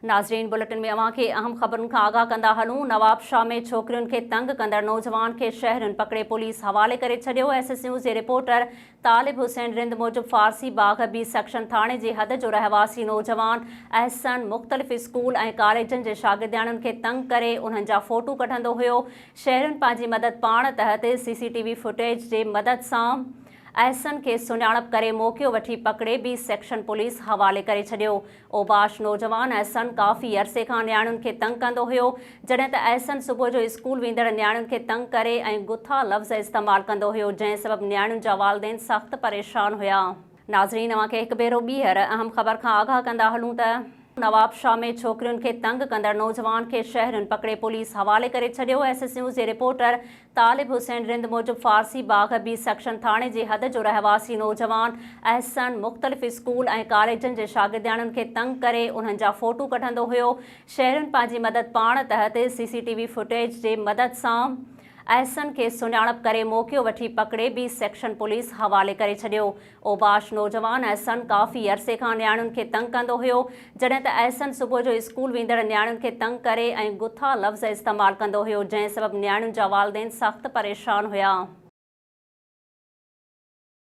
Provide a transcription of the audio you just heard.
ناظرين بليٽن ۾ اوهان کي اهم خبرن کان آگاهه ڪندا هلون، نوابشاهه ۾ ڇوڪرين کي تنگ ڪندڙ نوجوان کي شهرين پڪڙي پوليس حوالي ڪري ڇڏيو، ايس ايس نيوز جي رپورٽر طالب حسين رند موجب فارسي باغ بي سيڪشن ٿاڻي جي حد جو رهواسي نوجوان احسن مختلف اسڪول ۽ ڪاليجن جي شاگردياڻين کي تنگ ڪري انهن جا فوٽو ڪڍندو هيو، شهرين پنهنجي مدد پاڻ تحت سي سي ٽي وي فوٽيج جي مدد سان احسن کي سڃاڻپ ڪري موقعو وٺي پڪڙي بي سيڪشن پوليس حوالي ڪري ڇڏيو. اوباش نوجوان احسن ڪافي عرصي کان نياڻين کي تنگ ڪندو هيو، جڏهن ته احسن صبح جو اسڪول ويندڙ نياڻين کي تنگ ڪري ۽ گٿا لفظ استعمال ڪندو هيو، جنهن سبب نياڻين جا والدين سخت پريشان هيا. ناظرين اوهان کي هڪ ڀيرو ٻيهر اهم خبر کان آگاهه ڪندا هلون ته. نوابشاهه ۾ ڇوڪرين کي تنگ ڪندڙ نوجوان کي شهرين پڪڙي پوليس حوالي ڪري ڇڏيو، ايس ايس نيوز جي رپورٽر طالب حسين رند موجب فارسي باغ بي سيڪشن ٿاڻي جي حد جو رهواسي نوجوان احسن مختلف اسڪول ۽ ڪاليجن جي شاگردياڻين کي تنگ ڪري انهن جا فوٽو ڪڍندو هيو، شهرين پنهنجي مدد پاڻ تحت سي سي ٽي وي فوٽيج جي مدد سان احسن کي سڃاڻپ ڪري موقعو وٺي پڪڙي بي سيڪشن پوليس حوالي ڪري ڇڏيو. اوباش نوجوان احسن ڪافي عرصي کان نياڻين کي تنگ ڪندو هيو، جڏهن ته احسن صبح جو اسڪول ويندڙ نياڻين کي تنگ ڪري ۽ گٿا لفظ استعمال ڪندو هيو، جنهن سبب نياڻين جا والدين سخت پريشان هيا.